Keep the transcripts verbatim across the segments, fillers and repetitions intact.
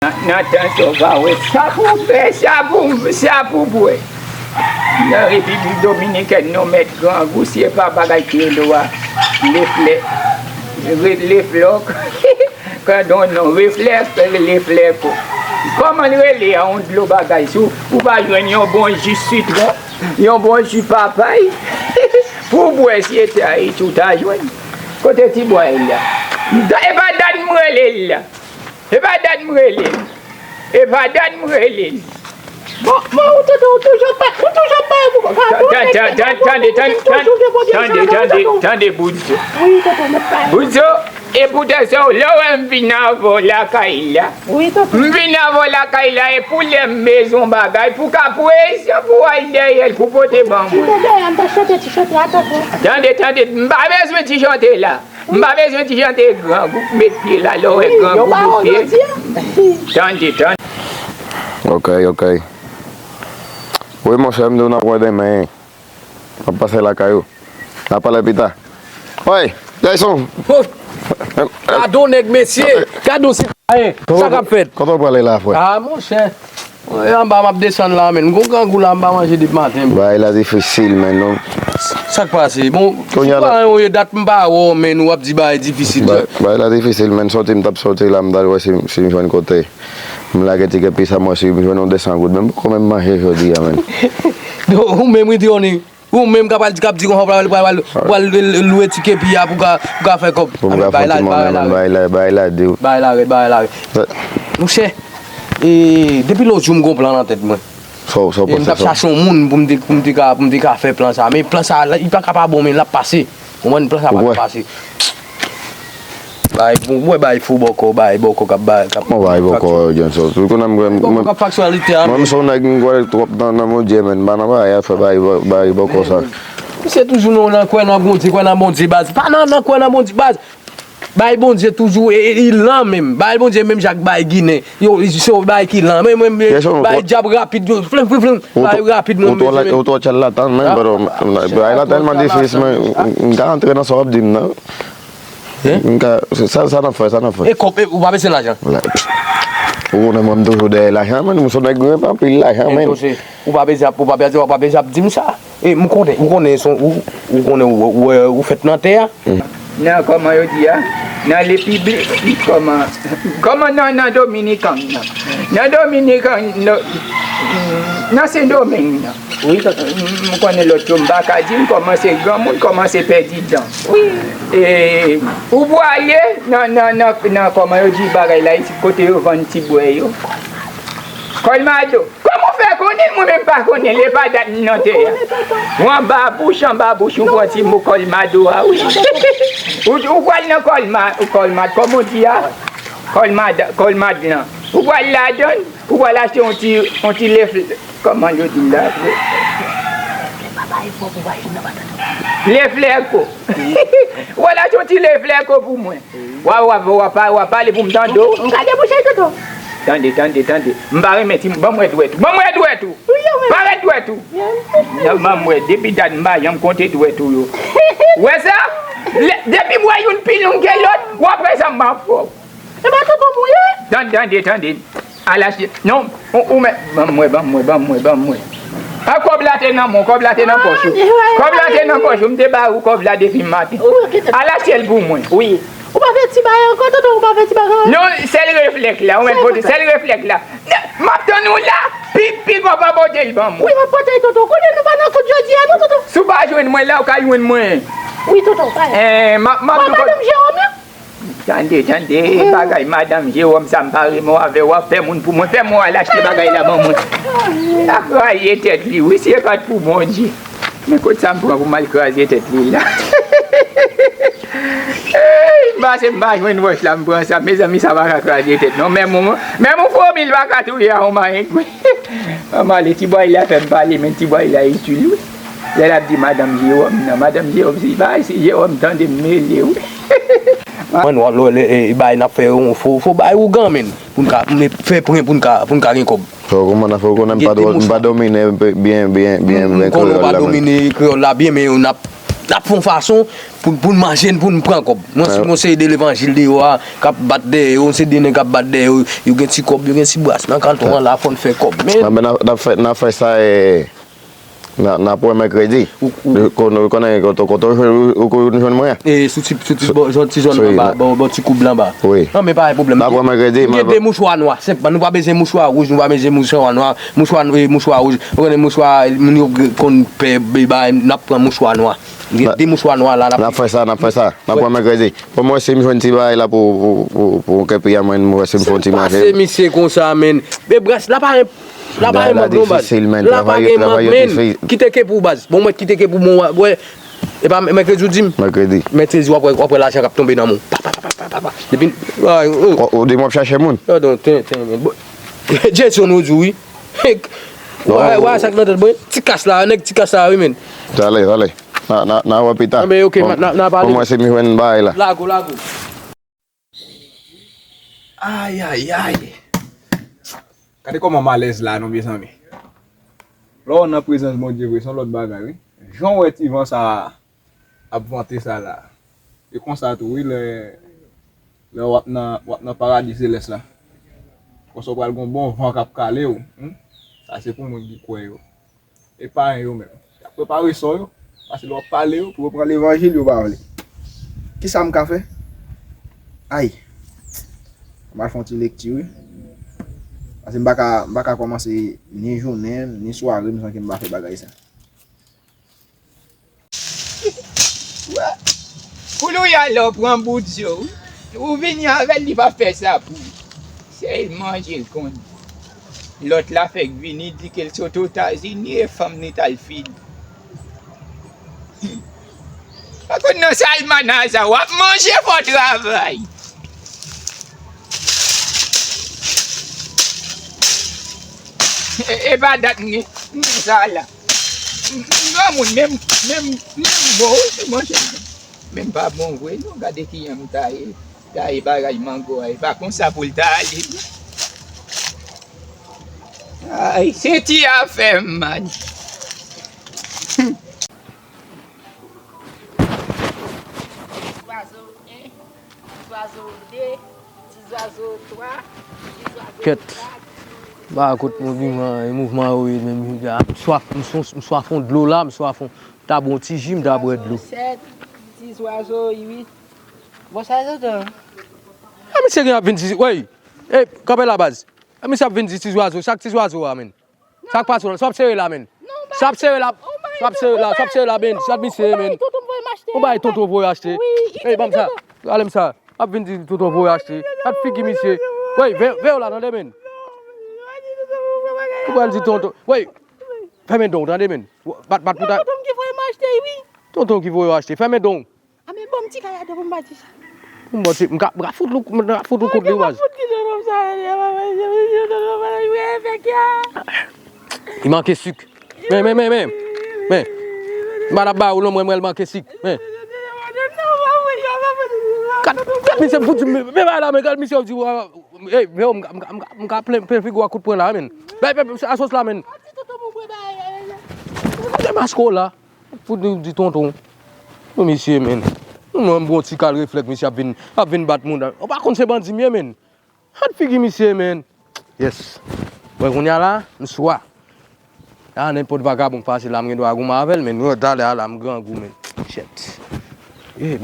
Nan, nan tan sa w pa wè. Sa pou w fè, sa pou, sa pou w bwè. Nan Repiblik Dominikèn, nou mèt grangou, si e pa bagay ki rele w a, leflè, re-, leflòk, kandon non, reflè, leflè ko. Kòman l rele a, yon dlo bagay, si w, ou pa jwenn yon bon ji sitwon, yon bon ji papay, pou w bwè, si e te Ayiti, ou ta jwenn. Kote ti bwa e la? E pa dat m rele l la. E pa dat m rele l. E pa dat m rele l. Bon, bon, ou tonton, ou toujou pa, ou toujou pa pou gado. Tande, tande, tande, tande, tande, tande, Boudzo. Wi, tonton, mwen pa. Boudzo, e poutèt sa, lè w wè m vin avè w lakay la. Wi, tonton. M vin avè w lakay la, e pou lè m bezwen bagay, pou ka prezan, pou w al dèyè l, pou pote ban mwen. Ti dèyè, m ta chante ti chante a, tonton. Tande, tande, m pa bezwen ti chante la. M pa bezwen ti chante grangou, met pye la, lè w wè grangou met pye. Tande, tande. Ok, ok. Wi, monchè, m di w n ap wè demen. M ap pase lakay ou. N ap pale pita. Oy, Jayson! Gade yon nèg, mesye! Gade yon sitwayen! Sa k ap fèt? Kote w prale la, frè? Ah, monchè! Mwen anba m ap desann la, menn. M gon grangou la, m pa manje depi maten, bro. Bagay la difisil, menn, non. Sa k pase? Bon, sitwayen ou ye, dat m pa wè w, menn, w ap di bagay difisil. Bagay la difisil, menn. Sòti m t ap sòti la, m t al wè si, si m jwenn kote m lage ti kepi sa, m wè si m jwenn yon de san goud. Menm poko menm manje jodi a, menn. Ou menm rete yon Ou menm k ap al, k ap di konsa, w pral, pral, pral, pral lwe ti kepi a pou ka, pou ka fè kòb. Pou m ka fè ti mòman, bagay la, bagay la di w. Bagay la rèd, bagay la rèd. Monchè, e, depi lòt jou m gon plan nan tèt mwen. Sa w, sa w panse? E m t ap chache yon moun pou m te, pou m te ka, pou m te ka fè plan sa. Men plan sa, li pa ka pa bon, men l ap pase. Ou konprann, plan sa pa ka pase. Bay, bon, mwen bay fo bòkò, bay bòkò k ap bay, k ap... Mwen bay bòkò, Johnson. Ou konnen mwen, bòkò k ap faksyalite a, mwen, men m se yon nèg m kwè twòp nan, nan Bondye, men m pa nan bagay afè bay, bay bòkò sa. Misye toujou nan, nan kwè nan Bondye, kwè nan Bondye, baz. Pa nan, nan kwè nan Bondye, baz. Bay Bondye toujou, e, e, li lan menm. Bay Bondye menm jan ak bay Ginen. Yo, se yon bay ki lan. Men, men, men, bay dyab rapid, yo, flim, flim, flim. Bay rapid, mwen, mwen, mwen. Ou twò tchèl la tann, men, bro. Bay la tèlman difisil, men, m, m ka antre nan sa w ap di m nan. Hein? M ka, sa, sa n ap fè, sa n ap fè. E kòb, e, ou pa bezwen lajan. Ou konnen mwen, m toujou dèyè lajan, men, m se nèg ki renmen anpil lajan, men. Entonces, ou pa bezwen ap, ou pa bezwen, ou pa bezwen ap di m sa. E, m konnen, ou konnen, son, ou, ou konnen, ou, ou, ou, ou fèt nan tè a. Nan, kòman yo di a? Nan lepiblik, kòman, kòman nan, nan Dominikan nan? Nan Dominikan, nan, nan Sendomeng nan. Wi, tonton. M, m konnen lòt yo, m pa ka di, m kòmanse granmoun, kòmanse pèdi dan. Wi. E, ou prale nan, nan, nan, nan, kòman yo di bagay la isit, kote yo vann ti bwè yo. Kòlmado. Kòman w fè konnen l? Mwen menm pa konnen l, e pa dat m nan tè a. Ou anba bouch, anba bouch, ou pran ti mo kòlmado a, wi. Ou, ou pral nan kòlma, kòlmad, kòman w di a? Kòlmad, kòlmad lan. Ou pral ladan l, ou pral achte yon ti, yon ti lef, kòman yo di l la? Leflèko. Ou pral achte yon ti leflèko pou mwen. W a, w a, w a pa, w a pale pou m tande w. M ka debouche, tonton. Tande, tande, tande. M pa renmen ti, ban m wè dwèt ou. Ban m wè dwèt ou. Parèt dwèt ou. Nan, ban m wè, depi dat m pa janm konte dwèt ou yo. Ou wè sa? Depi m wè youn pi long ke lòt, w ap wè sa m ap fè w. E pa tonton m ou ye? Tande, tande, tande. Al achte. Non, ou, ou mèt. Ban m wè, ban m wè, ban m wè, ban m wè. A, kòb la te nan men w, kòb la te nan pòch ou. Kòb la te nan pòch ou, m te ba ou kòb la depi maten. Al achte l pou mwen. Wi. Ou pa fè ti bagay ankò, tonton, ou pa fè ti bagay ankò. Non, sèl reflèk la, ou mèt pote, sèl reflèk la. M ap tann ou la, pi, pi kòb pa pote l ban mwen. Wi, m ap pote l, tonton. Konnen nou pa nan kout jodi a, non, tonton. Si w pa jwenn mwen la, ou ka jwenn mwen. Wi, tonton, pa. Eh, m ap, m ap tou. Madanm Jewòm yo. Tande, tande, bagay madanm Jewòm sa m pa renmen w avè w, w ap fè moun pou mwen. Fè mwen al achte bagay la ban mwen. L ap kraze tèt li, wi, si e pa t pou Bondye. Men kot sa m pran pou m al kraze tèt li la? Ey, m pase m pa jwenn wòch la, m pran sa. Mezanmi, sa pa ka kraze tèt non. Men moun, men moun fomi l pa ka touye a yon marenk, wi. Manman ale, ti bway la fè m pale, men ti bway la itil, wi. Lè l ap di madanm Jewòm nan, madanm Jewòm, si pa, si Jewòm tande m mele, wi. Mwen, w ap lè, e, e, bay n ap fè yon fo, fo bay ougan, menn. Pou n ka, m fè pran pou n ka, pou n ka gen kòb. Fò w konprann, fò w konnen m pa dwo-, m pa domine byen, byen, byen, byen kreyòl la, menn. M konnen w pa domine kreyòl la byen, men n ap, N ap fè yon fason pou, pou n manje n, pou n pran kòb. Mwen, si yon seri de levanjil deyò a, k ap bat dèyè yo, yon seri de nèg k ap bat dèyè yo, yo gen ti kòb, yo gen ti bras nan kanton an la, fò n fè kòb. Men, n ap fè, n ap fè sa, e, n a, n ap wè mèkredi. Ou konnen kote, kote w jwenn, ou jwenn mwen. E sou ti, sou ti bò, sou ti zòn nan ba, bò, bò ti koub lan ba. Wi. Non, men pa gen pwoblèm. N ap wè mèkredi. Gen de mouchwa nwa, senpman. Nou pa bezwen mouchwa wouj, nou pa bezwen mouchwa nwa, mouchwa, e, mouchwa wouj. Ou konnen mouchwa, moun yo konn pè, bay, n ap pran mouchwa nwa. Gen de mouchwa nwa la, n ap fè sa, n ap fè sa. N ap pran mèkredi. Bon, mwen, si m jwenn ti bagay la pou, pou, pou, pou kèpi a mwen, mwen, si m fè yon ti manje. Pase misye konsa, men. Men bras la pa gen, la pa gen mank non, baz. La pa gen mank, men. Kite ke pou baz. Bon, mwen kite ke pou mwen, wè. E pa mèkredi ou di m? Mèkredi. Mèkredi, w ap wè, w ap wè lajan k ap tonbe nan men w. Pa, pa, pa, pa, pa, pa. Depi, ay, oh. Ou, ou di m w ap chache moun? Gadon, ten, ten, men. Bon. Jason ou di wi. Wè, wè, sa k nan tèt mwen. Ti kas la, nèg ti kas la, wi, men. Talè, talè. N a, n a, n a wè pita. Anben, ok, n a, n a pale. Bon, mwen, si m jwenn bagay la. Lago, lago. Ay, ay, ay. Gade kòman m alèz la, non, mezanmi. Lè w nan prezans Bondye vre, se yon lòt bagay, wi. Jan w wè ti van sa a ap vante sa la. E konsa tou, wi, lè, lè w ap nan, w ap nan paradi selès la. Konsa w pral gen yon bon van k ap kale w. Hmm? Sa se pou moun ki kwè yo. E payen yo menm. Y ap prepare sò yo. Paske lè w ap pale yo, pou yo pran levanjil, yo pa vle. Kisa m ka fè? Ay. M al fè yon ti lekti, wi. Paske m pa ka, m pa ka kòmanse ni jounen m, ni sware m san ke m pa fè bagay sa. Wè. Koulou ya lè w pran bout zo, wi. Ou vini avè l, li pa fè sa pou ou. Se manje l konn. Lòt la fèk vini, di ke l sot Etazini, e fanm li t al fini. Pa konn nan sa l manaj sa, w ap manje fò travay. E, e pa dat m gen, m gen sa la. M, m granmoun, men m, men m, men m bon, wi, se manje m. Men m pa bon vre, non, gade kijan m taye. Taye bagay mango a, e pa konsa pou l ta ale. Ay, se ti afè m, man. Zwazo en, zwazo de, ti zwazo twa, ti zwazo kat. Kèt. Ba kote mwen vin an, e mouvman yo ye menm. M swaf, m swaf, m swaf on dlo la, m swaf on, ta bwè on ti ji, m ta bwè dlo. Zwazo sèt, ti zwazo uit. Bon, sa yo tonton. A, misye gen ap vin di, wey. E, kanpe la, baz. A, misye ap vin di ti zwazo, sa k ti zwazo a, men. Sa k pase w la? Sa w ap sere la, men. Sa w ap sere la, sa w ap sere la, sa w ap sere la, men. Sa misye, men. Ou bay tonton voye achte. Ey, ban m sa. Rale m sa. Ap vin di tonton voye achte. Gad figi misye. Wey, veye w la, tande, men. Ou pral di tonton. Wey, fèmen don w, tande, men. Bat, bat pou ta. Tonton ki voye m achte, wi. Tonton ki voye w achte. Fèmen don w. A, men ban m ti kay adan pou m pa di sa. Pou m ba w ti, m ka, m ka fout ou, m ka fout ou kout li, baz. Li manke sik. Men, men, men, men. Men. M pa t ap ba ou non, mwen, mwen, l manke sik. Men. Gad, gad misye m fout di, men, men, bay la, men, gad misye w di, wa, ey, men, m ka, m ka, m ka, m ka plen, plen figi w ak kout pwen la, men. Bay, bay, bay, asos la, men. Gade maske w la. Fout nou di tonton. Nou misye, men. Nou menm bon ti kal reflèk, misye ap vin, ap vin bat moun. Ou pa konn se bandi m ye, men. Gad figi misye, men. Yes. Mwen kounye a la, m swa. A, nenpòt vagabon k pase la, m gen dwa goumen avè l, men. Mwen talè a la, m grangou, men. Shit. Eh.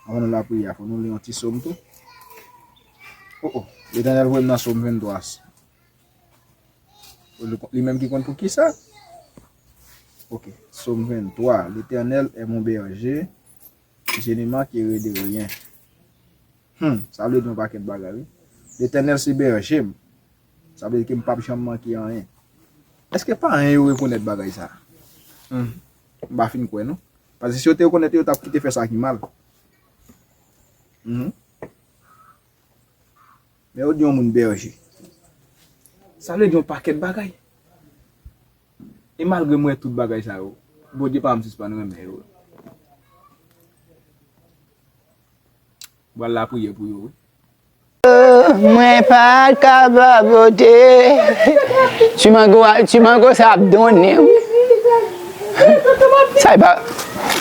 Anvan nou lapriyè, fò nou li yon ti sòm tou. Oh, oh. Letènèl voye m nan Sòm venntwa. Li, li menm ki konn pou kisa? Ok. Sòm venntwa. L'Éternel est mon berger, je ne manquerai de rien. Hmm, sa vle di yon pakèt bagay, wi. Letènèl se bèje m. Sa vle di ke m p ap janm manke anyen. Èske payen yo rekonèt bagay sa? Hmm. M pa fin kwè, non. Paske si yo te rekonèt, yo t ap kite fè sa ki mal. Mhm. Men yo di yon moun bèje. Sa vle di yon pakèt bagay. E malgre m wè tout bagay sa yo, Bondye pa janm sispann renmen yo. M pral lapriyè pou yo, wi. Mwen pa kapab ote. Ti mango, ti mango sa ap donnen, wi. Sa e pa.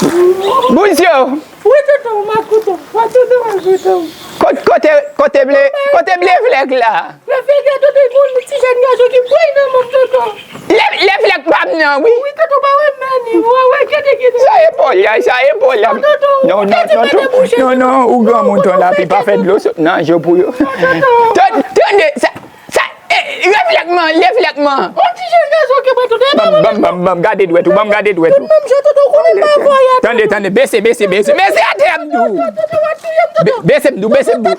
Bouzyo! Wi, tonton, m ap koute w. W ap tande w, tonton. Kot-, kote, kote ble, kote ble flèk la? Ble flèk la, tonton, yon ti jèn gason ki pran nan men m, tonton. Ble, ble flèk pa m nan, wi. Wi, tonton, pa wè m nan ni. Wè, wè, gade, gade. Sa epòl la, sa epòl la. Non, non, non, non, non, non, ou granmoun, ton lapi pa fè dlo sot nan je pou yo. Tande, tande, sa, sa, eh, reflèkman, reflèkman. On ti jèn gason ki pran tonton, e pa mwen menm. Ban m, ban m, ban m gade dwèt ou, ban m gade dwèt ou. Tout menm jan, tonton, ou konnen pa vwayaj. Tande, tande, bese, bese, bese, bese atè, m di w. Tonton, w ap touye m, tonton. Bese, m di w, bese, m di w.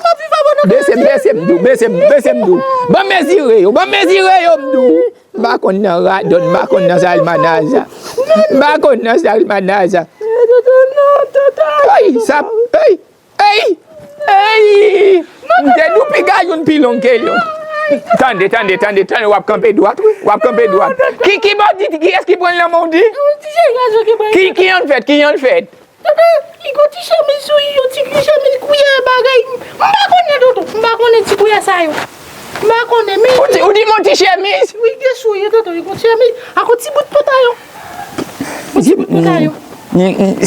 Bese, m, bese, m di w, bese, m, bese, m di w. Ban m mezire yo, ban m mezire yo, m di w. M pa konn nan radòt, m pa konn nan salmanaza. M pa konn nan salmanaza. Ey, sa, ey, ey, ey! M te di w piga youn pi long ke lòt. Tande, tande, tande, tande, w ap kanpe dwat, wi. W ap kanpe dwat. Ki, ki bò di, kiyès ki pran l nan men w di? Ki, ki yonn fèt, ki yonn fèt? Tonton, li gon ti chemiz sou li, yon ti chemiz koulè bagay. M pa konnen, tonton. M pa konnen ti koulè sa yo. M pa konnen, men. Ou di, ou di m yon ti chemiz? Wi, gen sou li, tonton, li gon ti chemiz. Ak yon ti bout pantalon. Yon ti bout pantalon.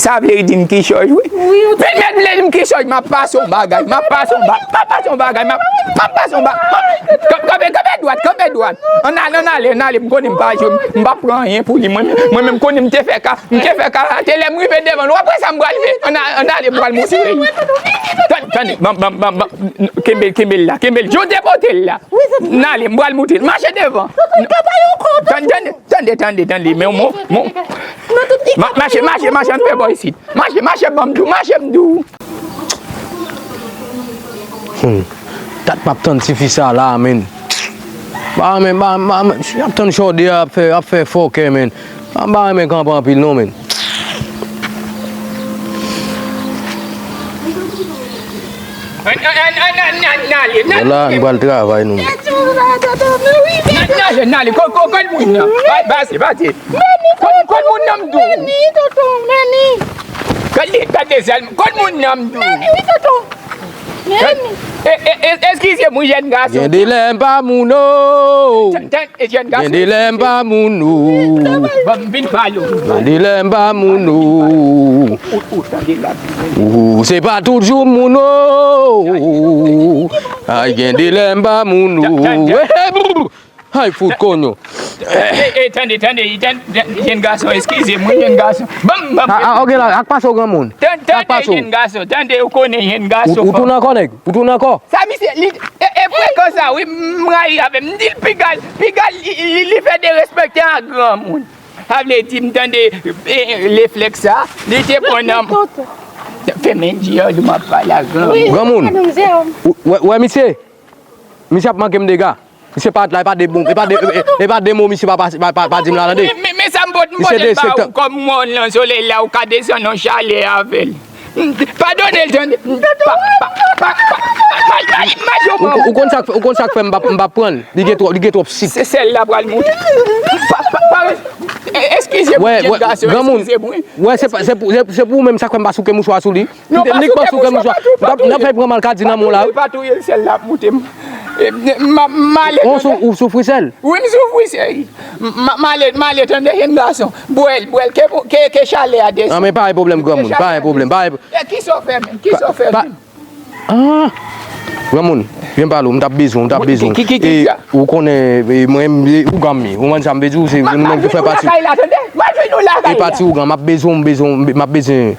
Sa vle di m kichòy, wi. Wi, yon ti. Men, men, vle di m kichòy, m ap pase yon bagay, m ap pase yon bagay, m ap pase yon bagay, m ap, m ap pase yon bagay. Kanpe, kanpe dwat, kanpe dwat. Ann ale, ann ale, ann ale, m konnen m pa jwe, m p ap pran anyen pou li. Mwen, mwen menm, m konnen m te fè ka. M te fè karate, lè m rive devan l, w ap wè sa m pral fè. Ann a-, ann ale, m pral montre l. Tande, tande, ban, ban, ban, ban, kenbe l, kenbe l la, kenbe l. Jan w te pote l la. N ale, m pral montre l. Mache devan. Tande, tande, tande, tande, tande, men, mon, mon. Ma-, mache, mache, mache, ann fè bò isit. Mache, mache, ban m di w, mache, m di w. Hmm. Dat m ap tann tifi sa la, menn. Ba, men, ba, ba, men, si ap tann chòdè a ap fè, ap fè fòkè, menn. Ba, ba, men, kanpe anpil, non, menn. An, an, an, an, an, an, n ale, n ale. Vwala, nou pral travay, nou. N ale, n ale. Ko-, ko-, kot moun nan? Ba, ba, se, ba, se. Kot, kot moun nan, m di w? Meni, tonton, meni. Gade, gade sèl, kot moun nan, m di w? Meni, wi, tonton. Meni. E, e, e, eskize m, wi, jèn gason. Gen de lè m pa moun, o. Tan, tan, e, jèn gason. Gen de lè m pa moun, o. Ban m vin pale w. Gen de lè m pa moun, o. Ou, ou, tande la. Ou, se pa toujou moun, o. Ay, gen de lè m pa moun, o. Tan, tan, tan. Ay, fout konyo. E, e, tande, tande, tande, jèn gason, eskize m, wi, jèn gason. Ban m, ban m. A, a, ok, la, ak pase w, granmoun. Tan, tande, jèn gason, tande, ou konnen jèn gason. Ou, ou tounen ankò, nèg? Ou tounen ankò? Sa misye, li, e, e frekan sa, wi, m rayi avè l. M di l piga, piga, li, li, li fè derespekte a granmoun. Sa vle di, m tande, e, reflèks sa, li te pran nan. Fèmen di yo, m ap pale a granmoun. Granmoun, ou, wè, wè, misye? Misye ap manke m dega. Misye pa t la, e pa de bon, e pa de, e, e pa de mo misye pa, pa, pa, pa, pa di m la, tande. Men, men, men sa m pot, m pote l ba ou kòm mòn nan solèy la, ou ka desann nan chalè avè l. Padone l, tande. Pa, pa, pa, pa, pa, pa, ou, ou konn sa k fè, ou konn sa k fè m p ap, m p ap pran l. Li gen twòp, li gen twòp sik. Se sèl la pral moute. Pa, pa, pa, e, eskize m, jèn gason, eskize m, wi. Wè, se pa, se pou, se, se pou ou menm sa k fè m pa souke mouchwa sou li. Non, pa souke mouchwa, pa touye l. N ap fè pran malkadi nan men w la, wi. Pa touye l, sèl la ap moute m. E, m, m, m ale, tande. Ou soufri sèl? Wi, m soufri sèl. M, m, m ale, m ale, tande, jèn gason. Bwè l, bwè l, ke, ke, ke chalè a desann. Nan, men pa gen pwoblèm, granmoun, pa gen pwoblèm, pa gen pwoblèm. E, kisa w fè menm? Kisa w fè menm? Ah! Granmoun, vin pale w, m t ap bezwen w, m t ap bezwen w. Ki, ki, ki, ki, e, ou konnen, e, mwen, e, ougan m ye. Ou konprann sa m vle di w, se nou menm ki fè pati. E pati ougan, m ap bezwen w, m bezwen w, m ap bezwen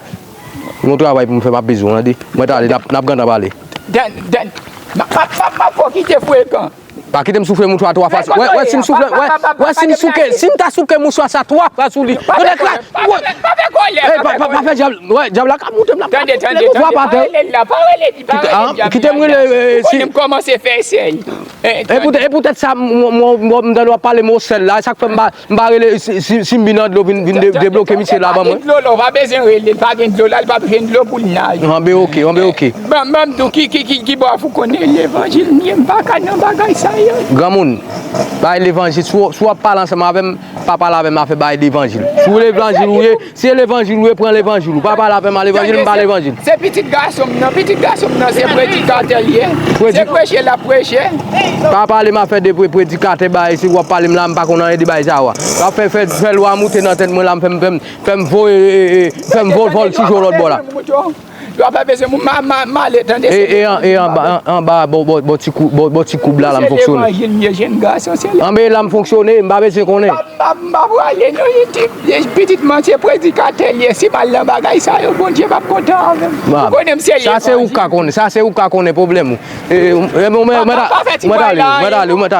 yon travay pou m fè, m ap bezwen w, tande. Mwen t ale, n ap, n ap gentan pale. Dan, dan, m ap, m ap, m ap fè w kite frekan. Pa kite m soufle mouchwa twa fwa. Wè, wè, si m soufle, wè, wè, si m souke, si m ta souke mouchwa sa twa fwa sou li. Petèt la, wè. Pa fè kòlè, pa fè kòlè. Pa fè djab, wè, djab la ka moute m la. Tande, tande, tande, pa rele l la, pa rele li, pa rele djab la. Kite m rele, e, si. Ou konnen m kòmanse fè sèl. E poutèt, e poutèt sa, m, m, m, m tande w ap pale mo sèl la, sa k fè m pa, m pa rele, si, si, si m vin nan dlo, vin, vin de-, debloke misye la ban mwen. Pa gen dlo la, ou pa bezwen rele l, pa gen dlo la, li p ap jwenn dlo pou l naje. Anben oke, anben oke. Ban, ban m di w ki, ki, ki, ki bò ou konnen levanjil m ye, m pa ka nan bagay sa yo. Granmoun, bay levanjil, si w, si w ap pale ansanm avè m, Pa pale avè m afè bay levanjil. Si w levanjil ou ye, se levanjil ou ye, pran levanjil ou. Pa pale avè m a levanjil, m pa levanjil. Se pitit gason m nan, pitit gason m nan, se predikatè l ye. Se preche l ap preche. Pa pale m afè de pre-, predikatè bay, si w ap pale m la, m pa konn anyen de bay sa yo a. W ap fè, fè, fè lwa moute nan tèt mwen la, m fè m, fè m, fè m voye, e, e, fè m vòl, vòltije w lòt bò la. Yo pa bezwen moun ma, ma, male tande. E, e, an, e anba, an, anba, bò, bò, bò ti kou-, bò, bò ti koub la, la m fonksyone. Anben la m fonksyone, m pa bezwen konnen. M pa, m pa, m pa prale non, pitit mwen se predikatè l ye, si m al nan bagay sa yo, Bondye p ap kontan avè m. Ou konnen m serye. Sa se ou ka konnen, sa se ou ka konnen pwoblèm ou. E, e, mwen, mwen, mwen, mwen, mwen, mwen, mwen, mwen, mwen, mwen,